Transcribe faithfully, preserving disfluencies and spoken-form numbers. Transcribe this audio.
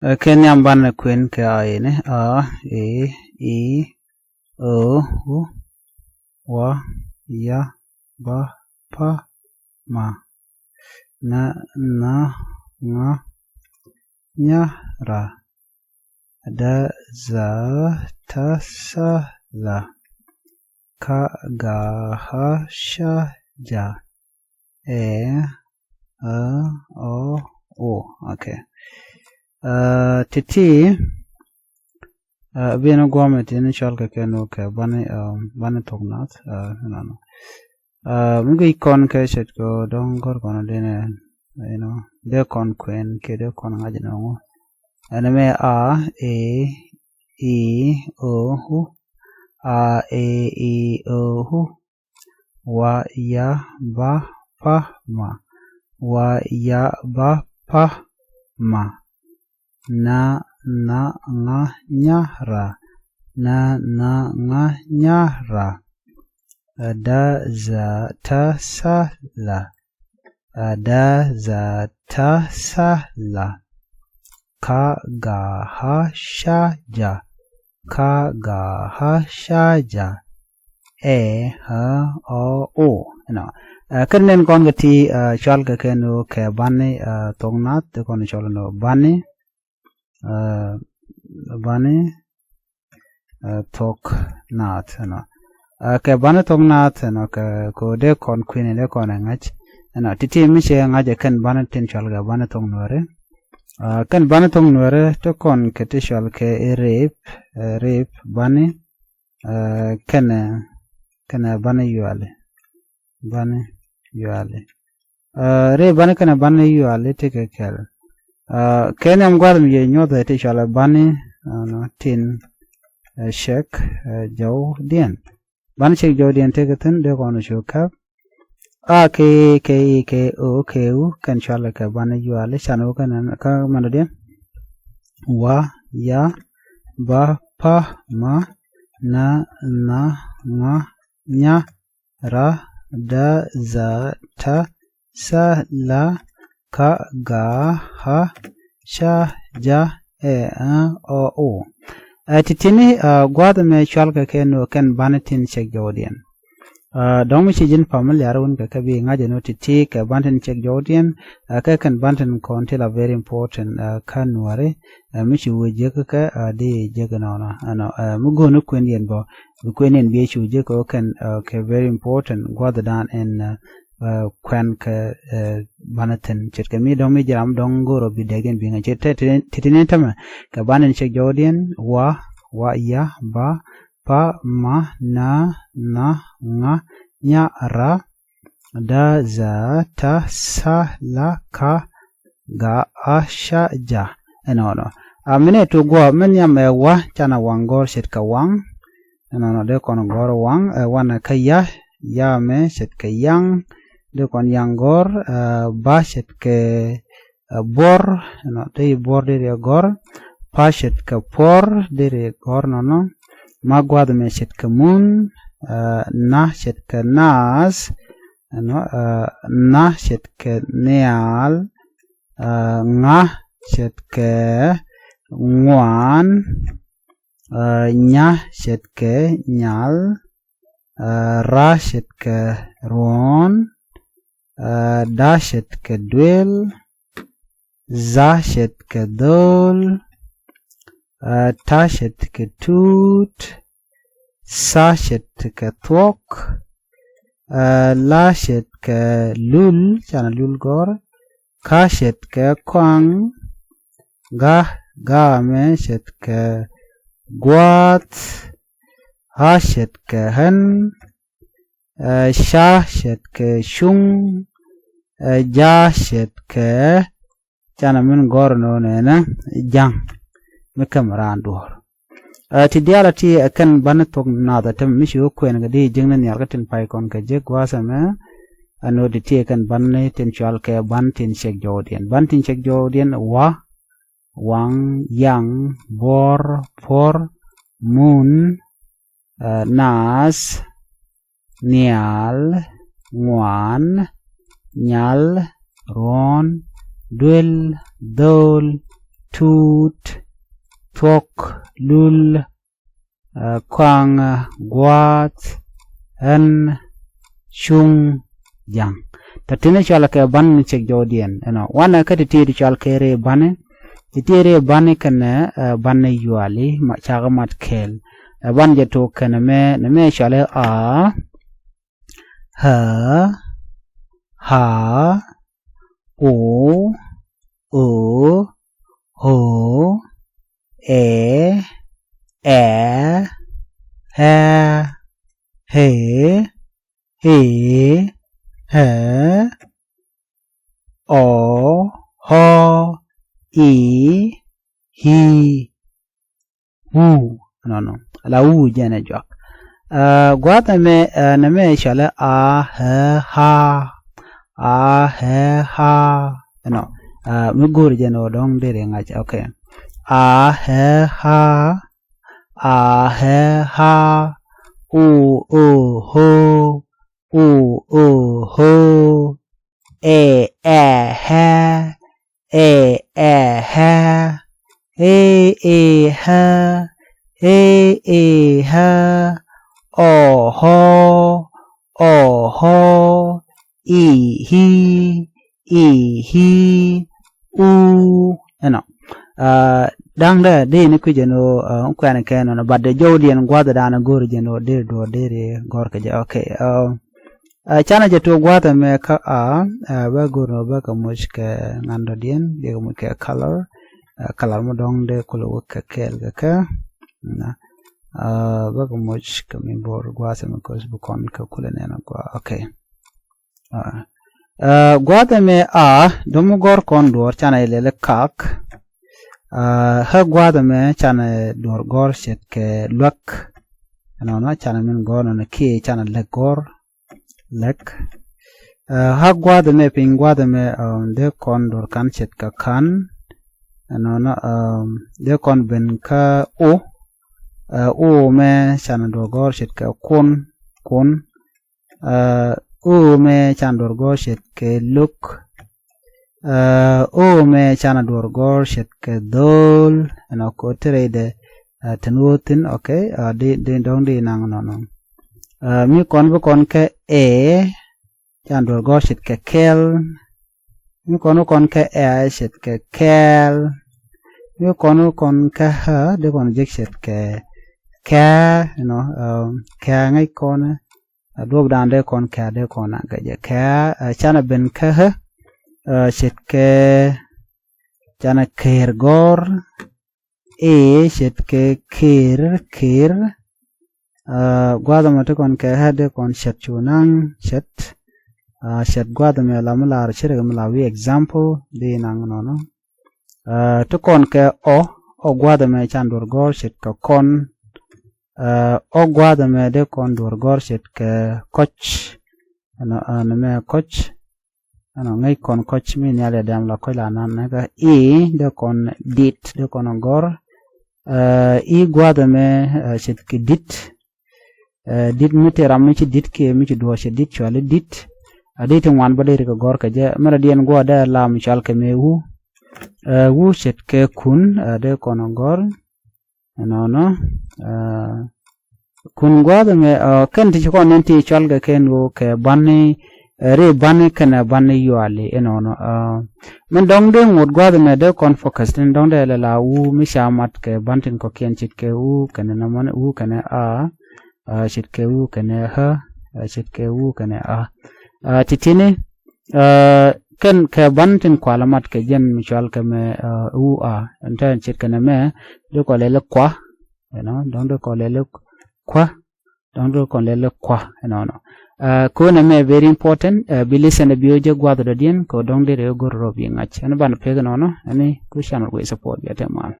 Kɛ nhiam banɛ kuën kɛ a, ini a, e, i, o, u, wa, ya, ba, pa, ma, na, na, ŋa, nya, ra, da, za, ta, sa, la, ka, ga, ha, sha, ja, ɛ, ä, ɔ, o. Okay. Ti̱ti̱, biɛn guɔmɛ tin cɔl kɛ kɛn wä kɛ bani, bani thok nath. Nɔnɔ mi guic kɔn kɛ ce̱t kɛ dɔ̱ŋ gɔr kɔn denɛ, you know, dee kɔn kuɛn kɛ dee kɔn ŋa̱c nɔŋɔ. Ɛn mɛ a, e, i, o, u. A, e, i, o, u. Wa, ya, ba, pa, ma. Wa, ya, ba, pa, ma. Na, na, ŋa, nya, ra. Na, na, ŋa, nya, ra. Da, za, ta, sa, la. Da, za, ta, sa, la. Ka, ga, ha, sha, ja. Ka, ga, ha, sha, ja. Ɛ, ä, ɔ, o. Nɔ. Kɛn nɛn kɔn kɛ ti cɔal kɛ kɛn wä kɛ bani thok nath, ti kɔn cɔl nɔ bani, bani thok nath, nɔ. Kɛ bani thok nath, nɔ, kɛ ko dee kɔn kuini dee kɔn ɛ ŋa̱c. Nɔ, ti̱ti̱ mi cɛ ŋa̱c ɛ kɛn bani tin cɔal kɛ bani thok nuɛri. Kɛn bani thok nuɛri ti kɔn kɛ ti cɔal kɛ i rip, rip bani, kɛnɛ, kɛnɛ bani yuali, bani yuali. Rip bani kɛnɛ bani yuali ti kɛ kɛl. Kɛ nhiam gua̱th mi yɛ nyuɔth ɛ ti cɔal ɛ bani, nɔ, tin cɛk jɔwdiɛn. Bani cɛk jɔwdiɛn tëkɛ thi̱n dee kɔn cu käp. A kɛ, kɛ i, kɛ o, kɛ u, kɛn cɔalɛ kɛ bani yuali, can wä kɛn kä mɛn dɔ̱diɛn. Wa, ya, ba, pa, ma, na, na, ŋa, nya, ra, da, za, ta, sa, la, ka, ga, ha, ca, ja, ɛ, ä, ɔ, o. Ɛ, ti̱ti̱ni, ɛ, gua̱a̱th ɛmɛ cɔalkɛ kɛ ɛn ɣöö kɛn bani tin cɛk jɔwdiɛn. Ɛ, dɔ̱ŋ mi ci ji̱n familiar wun kɛ kɛ bi ŋa̱c ɛn ɣöö ti̱ti̱ kɛ bani tin cɛk jɔwdiɛn, ɛ, kɛ kɛn bani tin kɔn ti la very important, ɛ, kä nuɔri, ɛ, mi ci wee jiäk kɛ, ɛ, di jiäk ɛnɔnɔ, ɛnɔ, ɛ, mi go̱o̱ni kuëndiɛn bä, bi kuëndiɛn bi cu jiäk kɛ ɣöö kɛn, ɛ, kɛ very important gua̱a̱thdan ɛn, ɛ, ɛ, kuɛn kɛ, ɛ, banɛ thi̱n. Ce̱tkɛ mi dɔ̱ŋ mi ji̱ ram dɔ̱ŋ go̱o̱r ɔ bi dɛkdiɛn bi ŋäc ce̱t te, te, te, te ni tämɛ kɛ banɛ ni cɛ jɔwdiɛn wa, wa, ya, ba, pa, ma, na, na, ŋa, nya, ra, da, za, ta, sa, la, ka, ga, a, ca, ja. Ɛnɔnɔ. A minɛ tu guɔ mɛ nhiam ɛ wa canɛ waŋ gɔr ce̱tkɛ waŋ. Ɛnɔnɔ dee kɔn gɔr waŋ, ɛ, wanɛ kä ya, ya mɛ ce̱tkɛ yaŋ, dee kɔn yaŋ gɔr, ɛ, ba ce̱tkɛ, ɛ, buɔr, ɛnɔ, dee buɔr dee dee gɔr, pa ce̱tkɛ puɔr dee dee gɔr nɔnɔ, ma gua̱th mɛ ce̱tkɛ mun, ɛ, na ce̱tkɛ naath, ɛnɔ, ɛ, na ce̱tkɛ nhial, ɛ, ŋa ce̱tkɛ ŋuan, ɛ, nya ce̱tkɛ nyal, ɛ, ra ce̱tkɛ ruɔ̱n, ɛ, da ce̱tkɛ duel, za ce̱tkɛ dhöl, ɛ, ta ce̱tkɛ tuut, sa ce̱tkɛ thuɔ̱k, ɛ, la ce̱tkɛ lul, canɛ lul gɔr, ka ce̱tkɛ kɔaŋ, ga, ga mɛ ce̱tkɛ gua̱a̱th, ha ce̱tkɛ ɣän, ɛ, ca ce̱tkɛ cuŋ, ɛ, ja ce̱tkɛ, canɛ min gɔr nɔ nɛnɛ, ja̱ŋ, mi käm raan duɔ̱ɔ̱r. Ɛ, ti diaal a ti ɛ kɛn bani thok nath ɛ tɛm mi ci wä kuɛn kɛ di jiäkni nhial kä tin pay kɔn kɛ jek gua̱a̱th ɛmɛ. Ɛn ɣöö ti ti ɛ kɛn bani tin cual kɛ bani tin cɛk jɔwdiɛn. Bani tin cɛk jɔwdiɛn wa, waŋ, yaŋ, buɔr, puɔr, mun, ɛ, naath, nhial, ŋuan, nyal, ruɔ̱n, duel, dhöl, tuut, thuɔ̱k, lul, ɛ, kɔaŋ, ɛ, gua̱a̱th, ɣän, cuŋ, ja̱ŋ. Tɛ tini cɔalkɛ ba̱n mi cek jɔwdiɛn ɛnɔ. Wanɛ kä ti ti ti cɔalkɛ ri ba̱ni. Ti ti ri ba̱ni kɛnɛ, ɛ, ba̱ni yuali ma cakɛ mat kɛɛl. Ɛ, ba̱n jɛ tok kɛnɛ mɛ, nɛ mɛ cɔalɛ a, ɣä, ɣa, o, ö, ɣö, ɛ, ɛ, ɣɛ, ɣe, ɣe, ɣɛ, ɔ, ɣɔ, i, ɣi, wu. Nɔnɔ. La wu jɛn ɛ juak. Ɛ, gua̱a̱th ɛmɛ, ɛ, nɛ mɛ cɔalɛ a, ɣɛ, ɣa. A, ɣɛ, ɣa. Ɛnɔ. Ɛ, mi go̱o̱r jɛn ɔ dɔ̱ŋ deri ŋa̱c. Okay. A, ɣɛ, ɣa. A, ɣɛ, ɣa. O, ö, ɣö. O, ö, ɣö. Ɛ, ɛ, ɣɛ. Ɛ, ɛ, ɣɛ. Ɣe, ɣe, ɣä. Ɣe, ɣe, ɣä. Ɔ, ɣɔ. Ɔ, ɣɔ. I, ɣi. I, ɣi. U. Ɛnɔ. Ɛ, da̱ŋ dee, dee ni kui̱ jɛ ni ɣöö, ɛ, kuɛn kɛ nɔnɔ, but dee jɔwdiɛn gua̱th dan go̱o̱r jɛ ni ɣöö dee duɔ̱ɔ̱r dee ri gɔ̱r kɛ jɛ. Okay. Ɛ, Ɛ, canɛ jɛ tuɔɔk gua̱a̱th ɛmɛ kä a, ɛ, bä go̱r nɔ bä kɛ moc kɛ ŋa̱n dɔ̱diɛn, bikɛ moc kɛ color, ɛ, color mi dɔ̱ŋ dee kulɛ wä kɛ kɛɛl kɛ kɛ. Na, ɛ, bä kɛ moc kɛ mi bo̱r gua̱a̱th ɛmɛ kɛ bi kɔn kɛ kulɛ nɛn gua̱a̱. Okay. Ɛ, ɛ, gua̱a̱th ɛmɛ a, dɔ̱ŋ mi gɔ̱r kɔn duɔ̱ɔ̱r canɛ ilɛli kak. Ɛ, ɣä gua̱a̱th ɛmɛ canɛ duɔ̱ɔ̱r gɔ̱r ce̱tkɛ luäk. Ɛnɔnɔ canɛ min gɔ̱r nɔnɔ kiɛ canɛ lɛk gɔ̱r. Lɛk. Ɛ, ɣä gua̱a̱th ɛmɛ piny gua̱a̱th ɛmɛ, ɛ, dee kɔn duɔ̱ɔ̱r ka̱n ce̱tkɛ ka̱n. Ɛnɔnɔ, ɛ, dee kɔn ben kä o. Ɛ, o mɛ canɛ duɔ̱ɔ̱r gɔ̱r ce̱tkɛ kun, kun. Ɛ, o mɛ canɛ duɔ̱ɔ̱r gɔ̱r ce̱tkɛ lo̱k. Ɛ, o mɛ canɛ duɔ̱ɔ̱r gɔ̱r ce̱tkɛ dho̱o̱l. Ɛnɔ kɛ ɣöö te rɛydɛ, ɛ, te ni ɣöö thi̱n, okay, ɛ, di, di dɔ̱ŋ di naŋ nɔnɔ. Ɛ, mi kɔn bi kɔn kɛ ɛ, canɛ duɔ̱ɔ̱r gɔ̱r ce̱tkɛ kɛl. Mi kɔn bi kɔn kɛ ɛ ce̱tkɛ kɛl. Mi kɔn bi kɔn kɛ ɣä, di kɔn jek ce̱tkɛ kɛ, you know, ɛ, kɛ ŋäc kɔn, ɛ, duɔ̱ɔ̱p dan dee kɔn kɛ, dee kɔn a gɛcɛ kɛ, ɛ, canɛ ben kä ɣä, ɛ, ce̱tkɛ, canɛ kɛɛr gɔ̱r. Ɛ, ce̱tkɛ kɛɛr, kɛɛr. Ɛ, gua̱a̱th ɛmɔ ti kɔn kɛ ɣä dee kɔn ce̱t cu naŋ, ce̱t. Ɛ, ce̱t gua̱a̱th ɛmɛ la mi lar ce̱tkɛ mi la wi̱i̱ example, dee naŋ nɔnɔ. Ɛ, ti kɔn kɛ ɔ, ɔ gua̱a̱th ɛmɛ canɛ duɔ̱ɔ̱r gɔ̱r ce̱tkɛ kɔn. Ɛ, ɔ gua̱a̱th ɛmɛ dee kɔn duɔ̱ɔ̱r gɔ̱r ce̱tkɛ kɔc. Ɛnɔ, ɛ, nɛ mɛ kɔc. Ɛnɔ ŋäc kɔn kɔc mi nhial yɛ dɛm la kɔc la nan nɛ kɛ i dee kɔn dit, dee kɔn gɔ̱r. Ɛ, i gua̱a̱th ɛmɛ, ɛ, ce̱tkɛ dit. Ɛ, dit mi te ram mi ci dit kiɛ mi ci duɔ̱ɔ̱r cɛ dit cuali dit. A dit ti ŋuan bä dee ri kɛ gɔ̱r kɛ jɛ. Mɛrɛ diɛn gua̱a̱th dee lam cual kɛ mɛ wu. Ɛ, wu ce̱tkɛ kun, ɛ, dee kɔn gɔ̱r. Ɛnɔnɔ, ɛ, kun gua̱a̱th ɛmɛ, ɛ, kɛn ti ci kɔn nɛn ti cual kɛ kɛn ɣöö kɛ bani, ɛ, ri bani kɛnɛ bani yuali ɛnɔnɔ. Ɛ, min dɔ̱ŋ dee ŋot gua̱a̱th ɛmɛ dee kɔn focus tin dɔ̱ŋ dee lɛ la wu mi ca mat kɛ ban tin kɔ̱kiɛn ce̱tkɛ wu kɛnɛ nɔmɔni wu kɛnɛ a, ɛ, ce̱tkɛ wu kɛnɛ ɣä, ɛ, ce̱tkɛ wu kɛnɛ a. Ɛ, titini, ɛ, kɛn kɛ ban tin kualä mat kɛ jɛn mi cual kɛ mɛ, ɛ, wu a. Ɛn tɛ ce̱tkɛ nɛ mɛ, dee kɔ lɛli kua, you know, dɔ̱ŋ dee kɔ lɛli kua, dɔ̱ŋ dee kɔ lɛli kua, ɛnɔnɔ. Ɛ, kɛ ɣöö nɛ mɛ very important, ɛ, bi listen ɛ bi ɣöö jɛ gua̱th dɔ̱diɛn, kɛ ɣöö dɔ̱ŋ dee rɛ go̱r rɔ bi ŋa̱c. Ɛn ban pek ɛnɔnɔ, ɛn ku channel wee support bi a te mal.